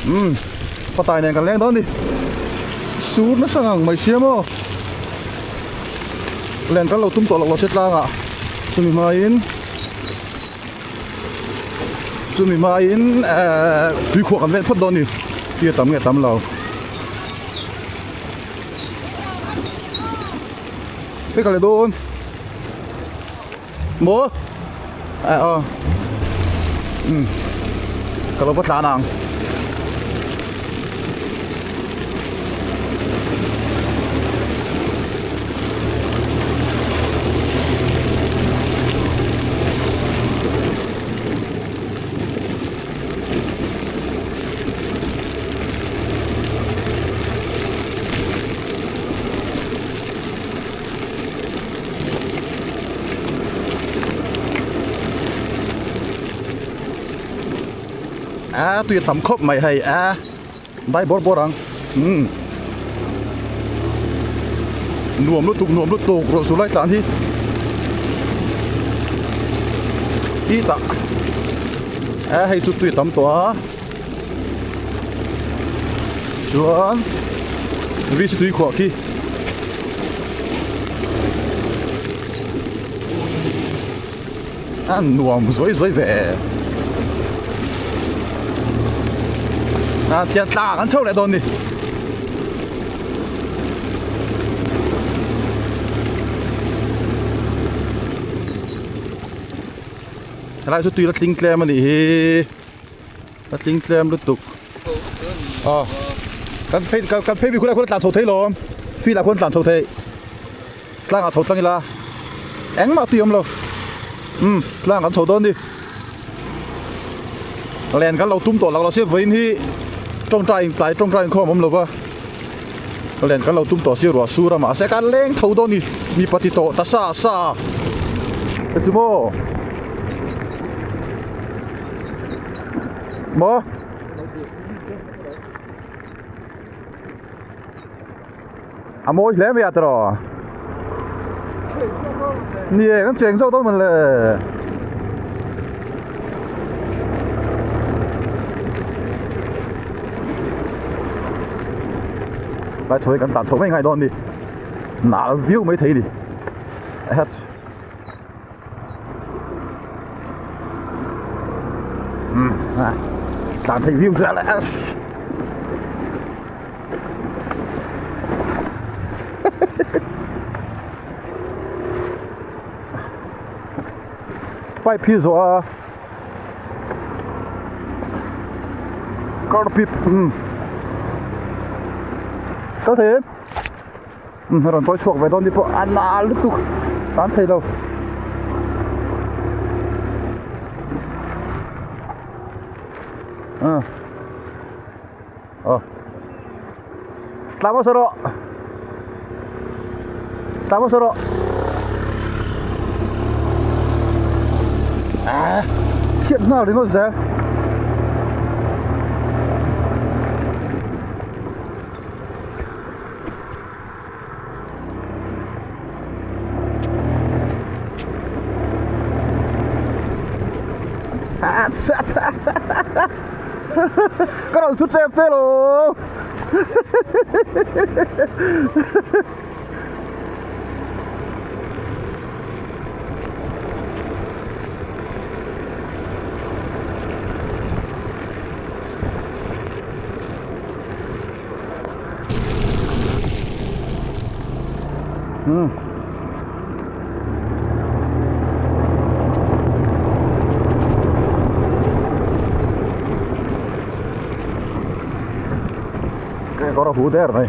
Umm patai nen kan leng dawn a ni. Sur nasa ngang mai sia maw. Len kan lo tum tawh loh lo che tlangah chumi hmain chumi hmain ehh tuikhuah kan ven phawt dawn a ni. Tui a tam nge tam lo. Hei ka leh dawn. Maw? Eh aw. Um. Ka lo va tlan ang. A tui a tam khawp mai hei a dai bawr bawr ang umm nuam lutuk nuam lutuk rawh chu lai tlan hi ti tah a hei chu tui a tam tawh a chuan VC tui khuah khi. A nuam zuai zuai ve a tiang tlang an chho leh dawn ni helai chu tui la tling tlem a nih hi la tling tlem lutuk aw kan phei kan phei bik hunah khuan a tlan chho thei lawm field ah khuan tlan chho thei. Tlangah chho tlang ila engmah tui awm lo umm tlang kan chho dawn ni len kan lo tum tawh lo lo sia vawiin hi tawngtai in tlai tawngtai inkhawm awm lova len kan lo tum tawh sia ruah sur a mahse kan leng tho dawn ni mipa ti tawh ta sa sa a chu maw maw. A mawi hle mai a tiraw ni e kan cheng zawk dawn mawn le lai chho hi kan tlan chho mai ngai dawn a ni nal viau mai thei a ni umm tlan thei viau zel e. Pipe hi zawh a car pip umm kal thei em umm a rawn tawi chhuak ve dawn ni pawh a nal lutuk tan thei lo. Aw tlang hmasa rawh tlang hmasa rawh ah chhiat nghal ringawt zel ah chhiat Ka rawn su tep che lo. Hmm. Cái có hú der này.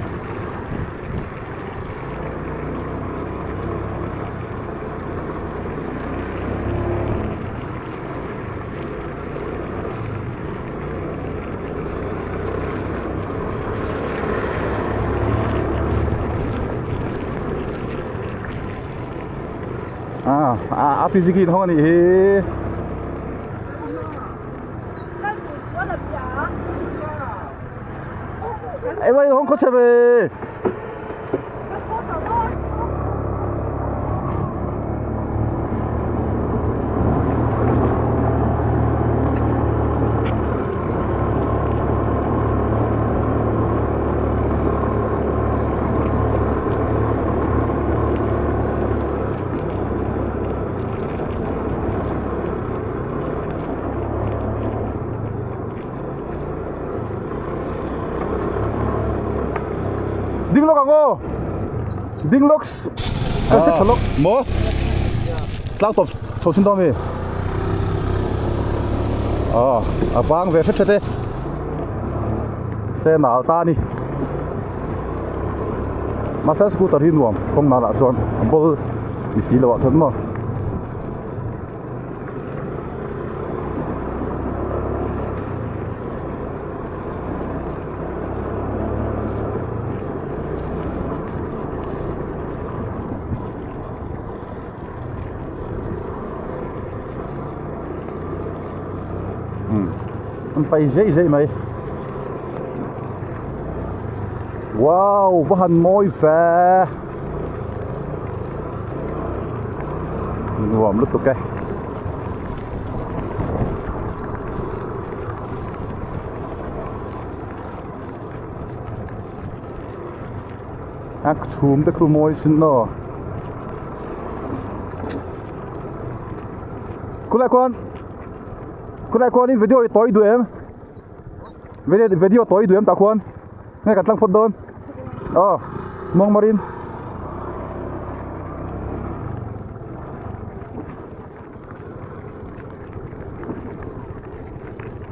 À, à, a physics in hawng a nih hi. Em ơi, không có xe về. Ding lawk ang aw. Ding lawks. Kan set tha lawk. Maw? Tlang tawp chho chhun dawn mi. Aw, a vang ve hret hret e. Che nal ta a ni. Mahse scooter hi nuam kawng nal ah chuan a ball ni si lo ah chuan maw. An pai zeih zeih mai wow va han mawi ve nuam lutuk e. A chhum te khu mawi sin aw khulai khuan khulai khuan in video i tawi duh em video video tawi duh em tah khuan nge kan tlang phawt dawn aw mawng marin.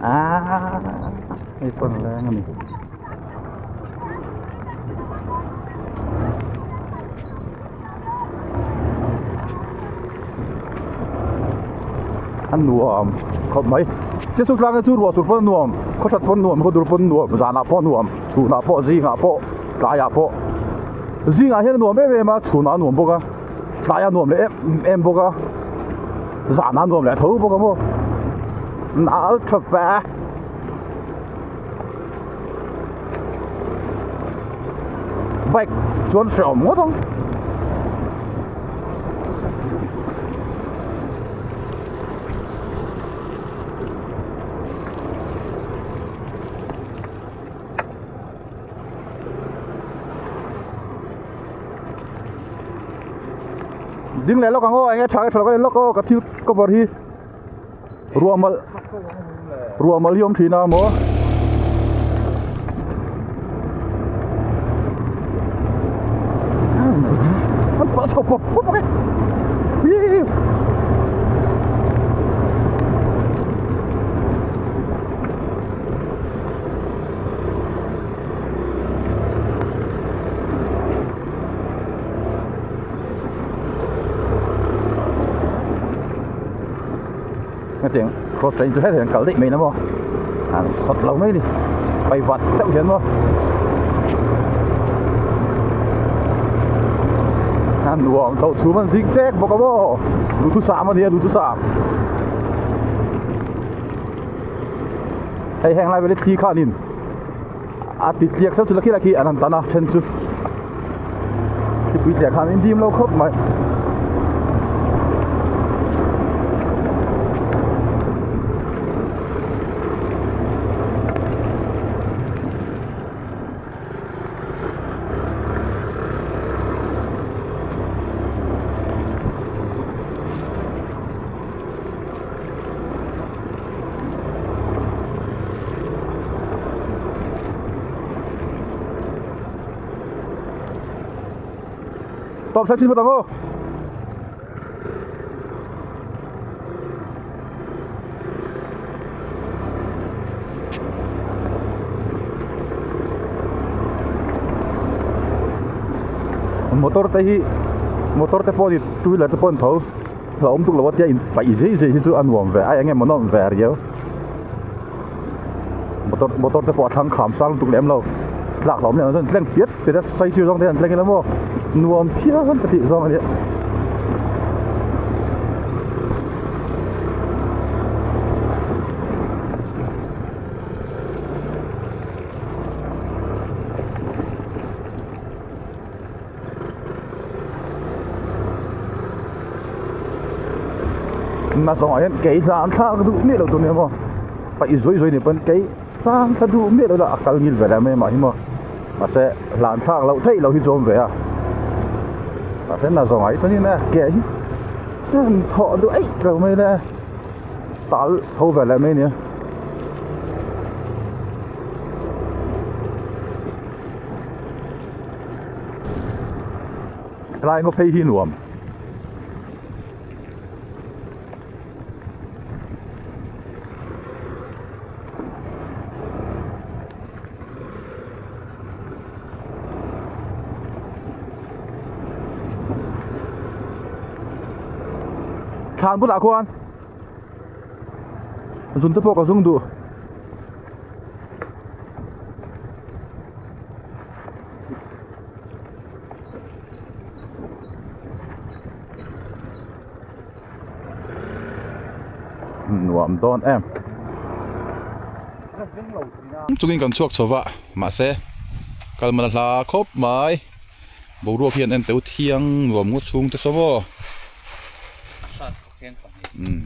Aaa hei pawn leng a ni. A nuam khawp mai siasu tlang hi chu ruah sur pawn a nuam khaw that pawn a nuam khaw dur pawn a nuam zanah pawh a nuam chhunah pawh zingah pawh tlaiah pawh zingah hian a nuam em em a chhunah a nuam bawk a. Tlai a nuam leh em em bawk a zan a nuam leh tho bawk a maw nal tha ve bike chuan hrehawm ngawt ang. Ding leh lawk ang aw eng nge tha nge tha lo ka en lawk aw ka thil cover hi ruah malh ruah malh hi a awm thin a maw. An pah chho pawp pawp bawk e. Hetiang cross train chu hetiang kal daih mai na maw an sawt lo mai a ni paivat deuh hian maw a nuam chho chhum an zing chek bawk a maw duhthusam a ni a duhthusam. Hei heng lai vel hi thli khanin a ti tliak zeuh chu la khi la khi an han tan a then chu thlipui tliah khan in dim lo khawp mai. Tawp thla chin phawt ang aw. Motor te hi motor te pawh ni two wheeler te pawh an tho. Hlauh awm tuk lo a tia in paih zai zai hi chu a nuam ve a eng emaw nawm ve riau motor motor te pawh a thlang kham sang lutuk lem lo tlak hlauh awm lem lo chuan tleng piat piat a sai sir zawng te hian an tleng ila maw nuam phian ka tih zawng a nia. Na zawngah hian kei hlan thlak duh miah lo tur nia maw paih zuai zuai ni pawn kei hlan thla duh miah lo la a kal ngil ve leh mai mah hi maw mahse hlan thlak loh theih loh hi chu a awm ve a mahse na zawngah hi chuan in a ke hi an thawh duh eih lo mai le tal tho ve leh mai nia. Helai ngaw phei hi nuam. Thlan bulah khuan zun te pawh ka zung duh. Nuam dawn em. Chungin kan chhuak chho va mahse kal man a hla khawp mai boruak hian en teu thiang nuam ngawt chhung te saw maw umm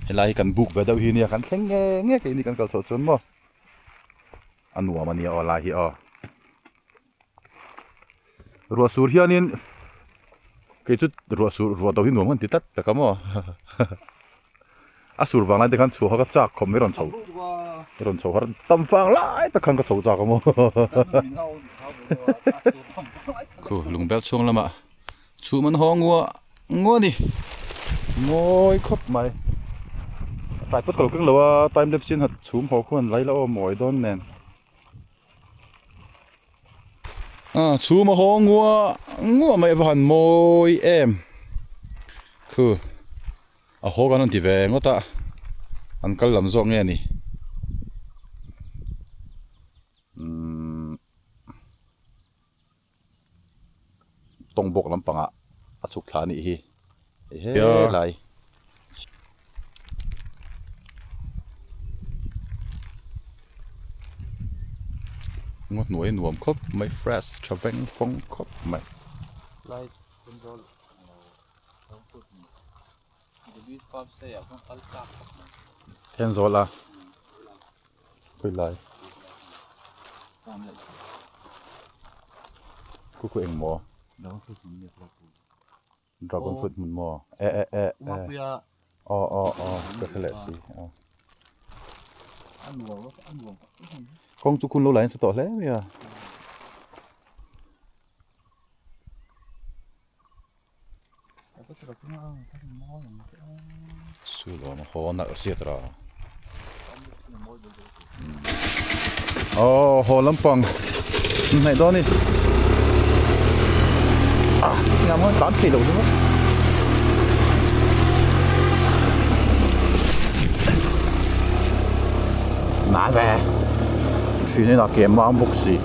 helai hi kan buk ve deuh hi nia kan thleng nge nge keini kan kal chhoh chuan maw. A nuam a nia aw lai hi aw. Ruah sur hianin kei chu ruah sur ruah do hi nuam kan ti tlat tak a maw a sur vang lai te khan chhuah kha ka chak khawp mai rawn chho rawn chho har tam vang lai tak khan ka chho chak a maw khu lungbel chhung lamah Chhum an haw ngua ngua a ni. Mawi khawp mai. A tlai pawt ka lo keng lo a, time lapse in chhum haw khuan lai la aw mawi dawn nen. A chhum a haw ngua ngua mai a va han mawi em. Khu a haw kan rawn ti ve ngawt a, an kal lam zawk nge ni. Umm. Tawng bawk lampangah a chhuk thla a nih hi hei helai. Ngaw hnuai nuam khawp mai fresh tha veng fawng khawp mai. Thenzawl a Khawilai Ku ku eng maw Dragon fruit hmun maw e e e e aw aw aw ka hre leh si kawng chu khun lo la in sa tawh hle mai a. Sulawm a haw nalh zet ra. Aw haw lampang hnaih dawn a ni. Ah engah maw tlan thei lo chu. Nai ve. Thin in a ke mam bawk si.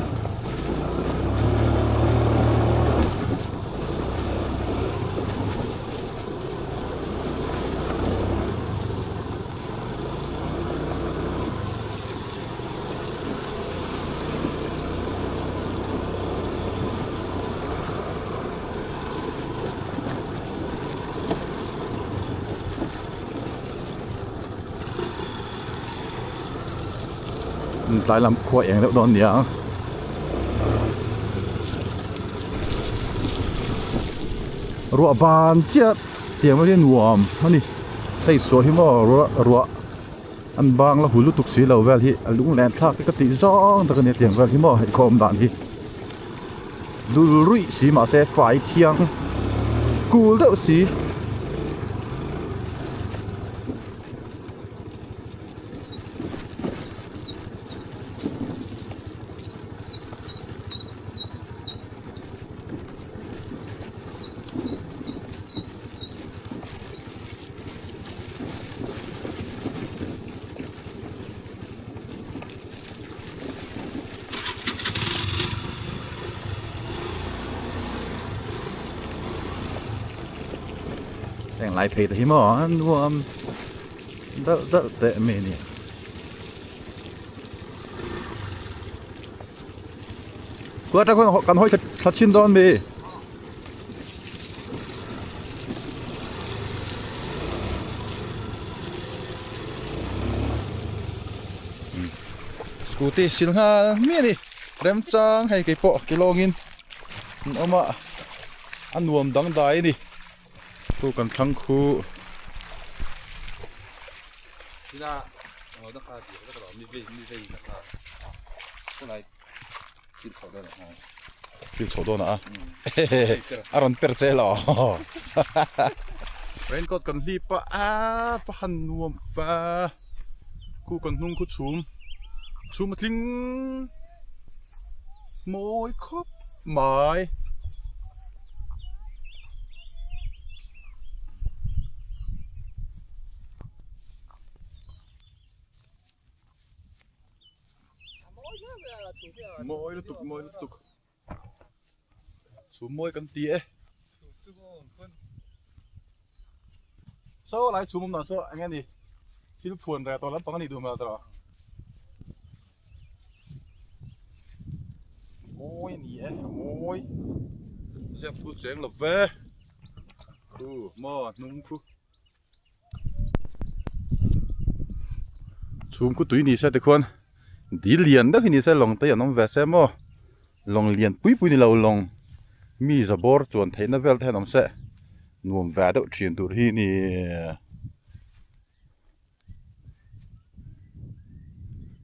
Tlai lam khua eng deuh dawn nia. Ruah ban chiah tiang mai hi nuam a ni. Hei suah hi maw ruah ruah an bang la hul lutuk si lo vel hi a lunglen thlak te ka tih zawng tak a nia tiang vel hi maw hei khawm dan hi. Dul ruih si mahse fai thiang kul deuh si. Heng lai phei te hi maw a nuam deuh deuh teh mai a ni. Tuna atang khuan kan hawi thla chhin dawn mi. Scooty sil nghal mi a ni remchang hei kei pawh ke lawngin an awm a a nuam dangdai a ni khu kan thlang khu. Field chho dawn a a rawn per che lo raincoat kan hlip a aaa va han nuam va khu kan hnung khu chhum chhum a tling mawi khawp mai. Mawi lutuk mawi lutuk chhum mawi kan ti e saw lai chhum awm dan saw eng nge ni thil phuan reh tawh lampang a nih duh hmel tawh mawi a ni e a mawi ziak thu cheng lo ve khu maw hnung khu. Chhung khu tui ni se tikhuan dil lian deuh hi ni se lawng te hi an awm ve se maw lawng lian pui pui ni lo lawng mi za bawr chuan theihna vel te hian awm se nuam ve deuh thin tur hi ni.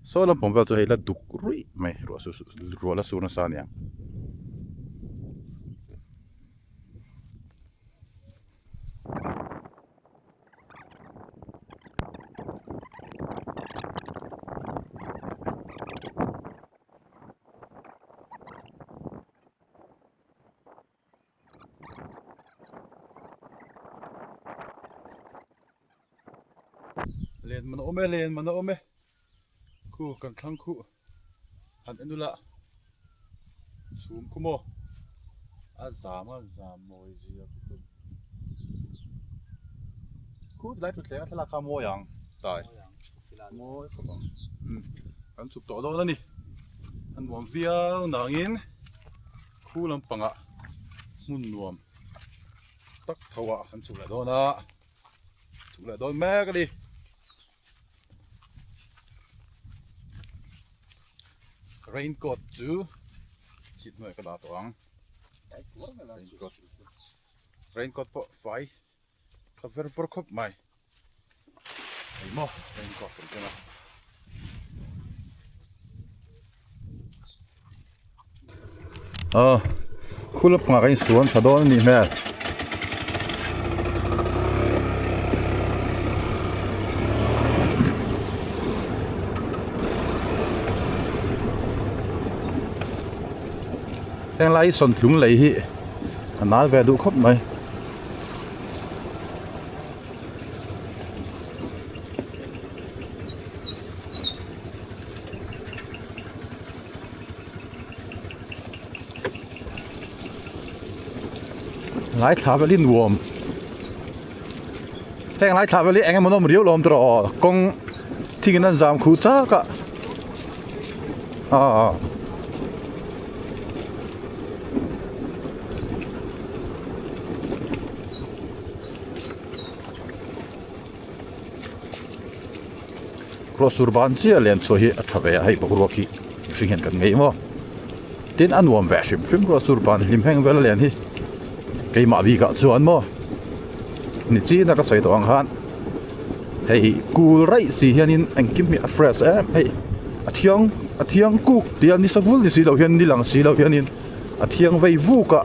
Saw lampang vel chu hei la duk ruih mai ruah su ruah la sur nasa aniang. Len man a awm e len man a awm e khu kan thlang khuh han en ula chhum khu maw a zam a zam mawi zia khu chu khu tilai thutthleng a thlalak kha a mawi ang tlai mawi khawp ang umm kan chhuk tawh dawn a ni a nuam viau nangin khu lampangah hmun nuam tak tho ah kan chhuk leh dawn a chhuk leh dawn mek a ni. Raincoat chu seat hnuaiah ka dah tawh ang raincoat raincoat pawh fai tha ver vawr khawp mai hei maw raincoat kan keng a. Aw khu lampangah kan insuan tha dawn a nih hmel. Heng lai hi sawntlung lei hi a nal ve duh khawp mai. Lai thla vel hi nuam heng lai thla vel hi eng emaw nawm riau lawm tawh aw kawng thingin an zam khuh chak a aw. Ruah sur ban chiah lian chhuah hi a tha ve a hei boruak hi mihring hian kan ngei maw tin a nuam ve hrim hrim ruah sur ban hlim heng vel a lian hi keimah bikah chuan maw ni chin a ka sawi tawh ang khan hei kul raih si hianin engkim hi a fresh em hei a thiang a thiang kuk tia ni savul ni si loh hian ni lang si loh hianin a thiang vei vuk a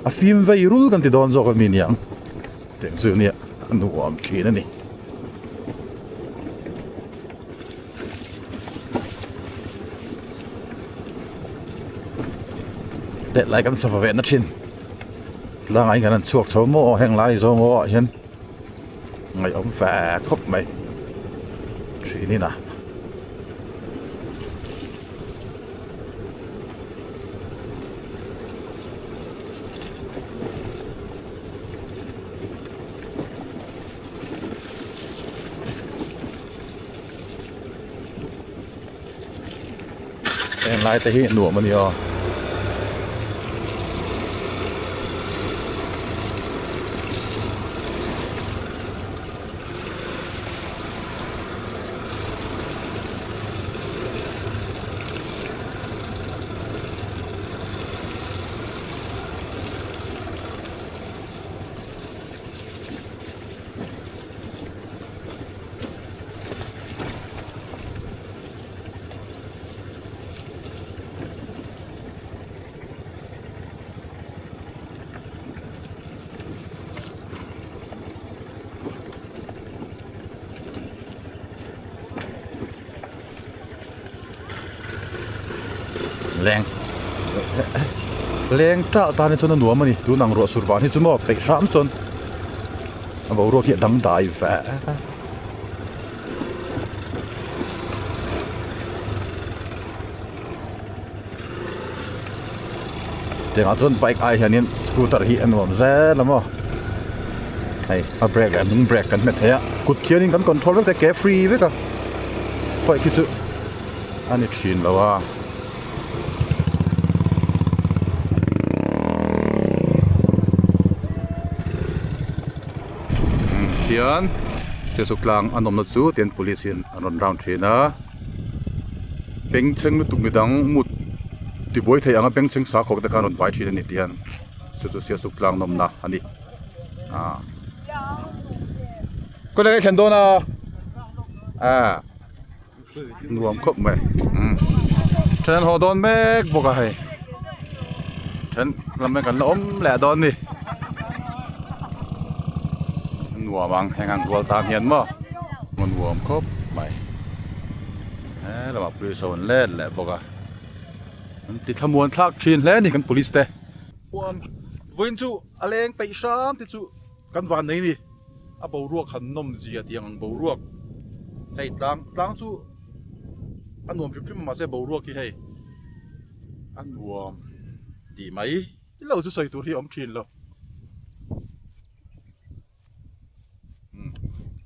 a fim vei rul kan ti dawn zawk a mi niang. Teng chu nia a nuam thin a ni. Let lai kan sava ve na thin tlangah hian kan han chhuak chho maw heng lai zawng aw ah hian ngaihawm fe khawp mai thin in a. Heng lai te hi nuam a ni aw. leng leng ṭalh tan hi chuan a nuam a ni tun ang ruah sur vang hi chu maw peih hram chuan a boruak hi a dangdai ve. Tiangah chuan bike ai hianin scooter hi a nuam zel a maw hei a brake leh a hnung brake kan hmet thei a kut khianin kan control vek thei a ke free vek a bike hi chu a ni thin lo a. Tihian Sialsuk tlang a nawmna chu tian police hian an rawn round thin a. Bengchheng lutuk midang mut tibuai thei anga bengchheng sa khawk te khan rawn vai thin a ni tih hian chu chu Sialsuk tlang nawmna a ni ah kawt ah ka thlen dawn a ah nuam khawp mai umm then an haw dawn mek bawk a hei then lam hian kan la awm leh dawn a ni nuam ang heng ang rual tan hian maw nuam khawp mai. He lamah police ho an let leh bawk a an ti thlamuan thlak thin hle a ni kan police te. Huam vawiin chu a leng peih hram te chu kan van nei a ni a boruak han nawm zia tih ang boruak hei tlang tlang chu a nuam hrim hrim a mahse boruak hi hei a nuam tih mai lo chu sawi tur hi a awm thin lo.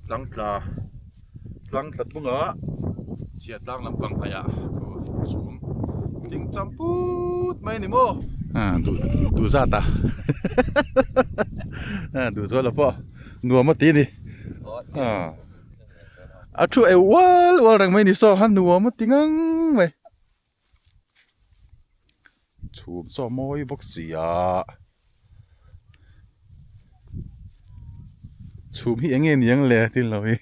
Tlang tla tlang tla thunga chhia tlang lampang hnaihah thu chhum tling cham put mai a ni maw duh duh zat a duh zual lo pawh nuam a ti a ni a thu eu ual ual reng mai a ni saw a nuam a ti ngang mai. Chhum saw a mawi bawk si a chhum hi eng nge ni ang le tin lo hi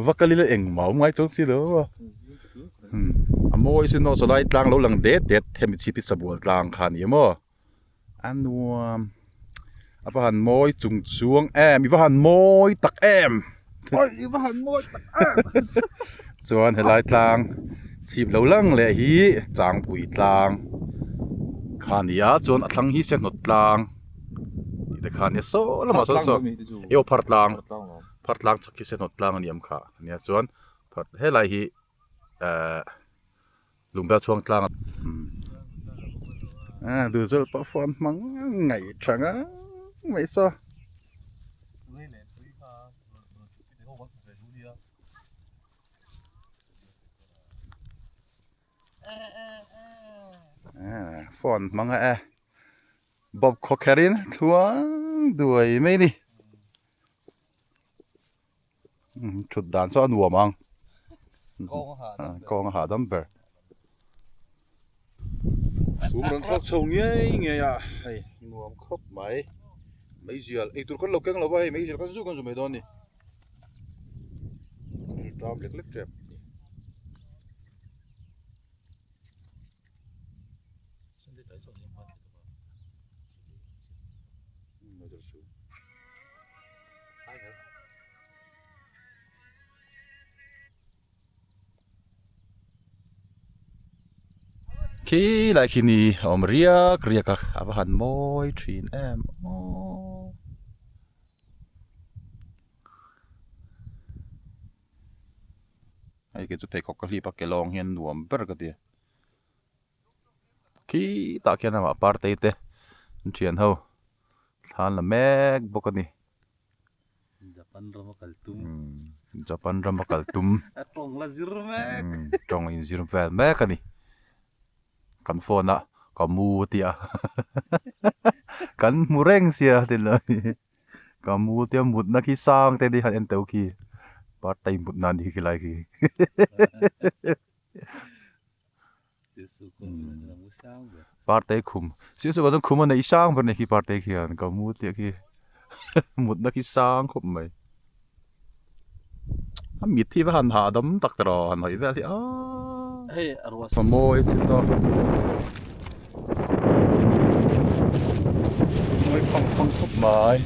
va kal ila engmah awm ngai chuang si lo a a mawi sin aw sawlai tlang lo lang det det hemi chhip hi sabual tlang kha a ni maw a nuam a va han mawi chung chuang em i va han mawi tak em i va han mawi tak em chuan helai tlang chhip lo lang leh hi changpui tlang kha a ni a chuan a thlang hi sehnawt tlang tih te kha a nia saw lamah sawn saw aw phar tlang phar tlang chhak hi sehnawt tlang a ni em kha a nia chuan helai hi ehh. Lungbel chhuang tlang a ah duh zawlh pawh phone hmang ngaih tha ngang mai saw. Ah phone hmang a e bawp khawkher in thluang duai mai ni. Thut dan chu a nuam ang kawng a hahdam ber chhum rawn thlawk chho ngei ngei a hei nuam khawp mai meizial eitur khan lo keng lo va hei meizial khan zu kan zu mai dawn a ni riltam lek lek tep. Khi lai khi ni a awm riak riak a a va han mawi thin em aw. Hei kei chu pheikhawk ka hlip a ke lawng hian nuam ber ka ti a. Khitah khian amah partei te an thian ho thla an la mek bawk a ni. Japan rama kal tum. Japan rama kal tum. A tawng la zir mek. Tawng in zir vel mek a ni. Kan phone a ka mu a tia kan hmu reng sia ti lo hi. Ka mu tia mutna khi sang te ni han en teuh khi partei mutna a ni khilai khi. Partei khum chiah chu chuan khum a neih sang ber a ni khi partei khian ka mu tih khi mutna khi sang khawp mai a mit hi va han hahdam tak ta rawh han hawi vel hi aaa a mawi sin aw mawi phang phang khawp mai.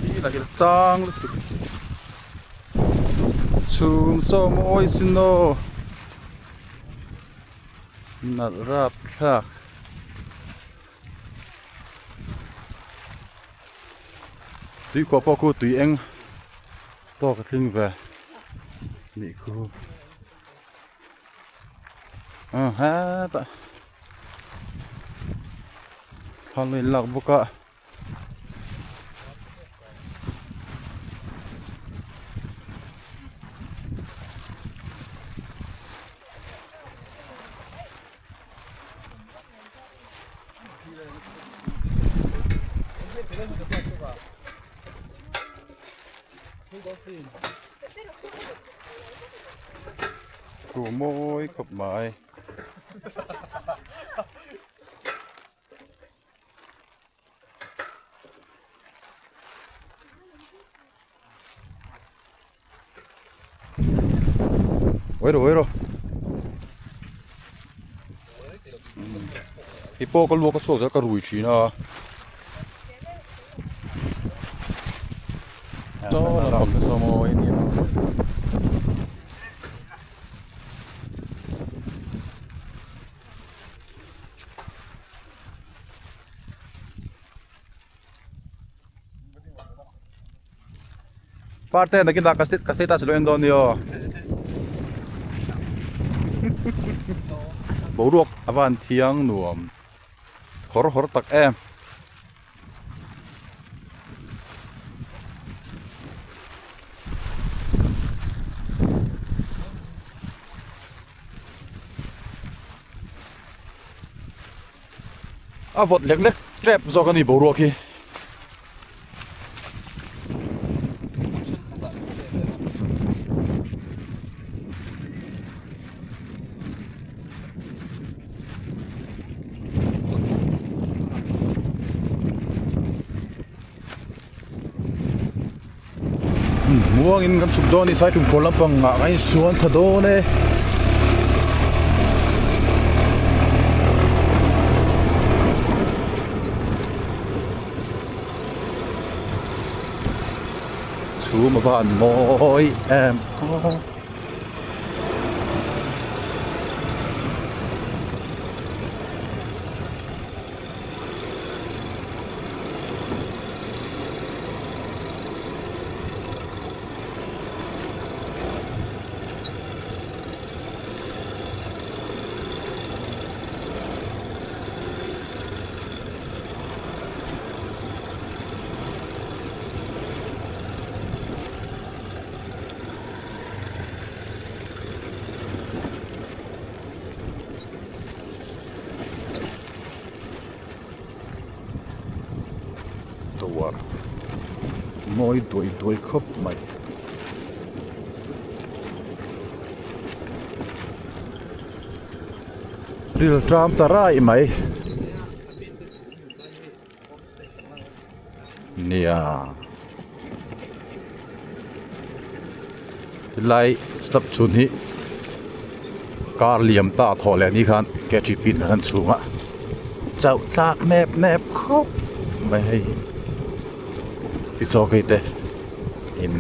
Khi lah hi a sang lutuk. Chhum saw mawi sin aw. Nalh rap thlak. Tui khuah pawh khu tui eng tawk a tling ve nih khu. Aw hetah thla lui lak bawk a. Thu mawi khawp mai. Oi ro oi ro. Hei pawh ka luak a chhuak zel ka rui thin a. Chaw lampang te saw mawi a nia. Parte nakin dah ka ka status lo en dawn ni aw. Boruak a van thiang nuam hawr hawr tak em. A vawt lek lek tep zawk a ni boruak hi. Muangin kan chhuk dawn a ni sai tumkhaw lampang ah kan insuan thla dawn e. Chhum a van mawi em aw. Tower mawi duai duai khawp mai. Ril ṭam ta raih mai. Nia tilai step chhun hi car liam ta a thawh leh ni khan K_T_P in an chhung a chauh tlak nep nep khawp mai hei ti chaw phei te in.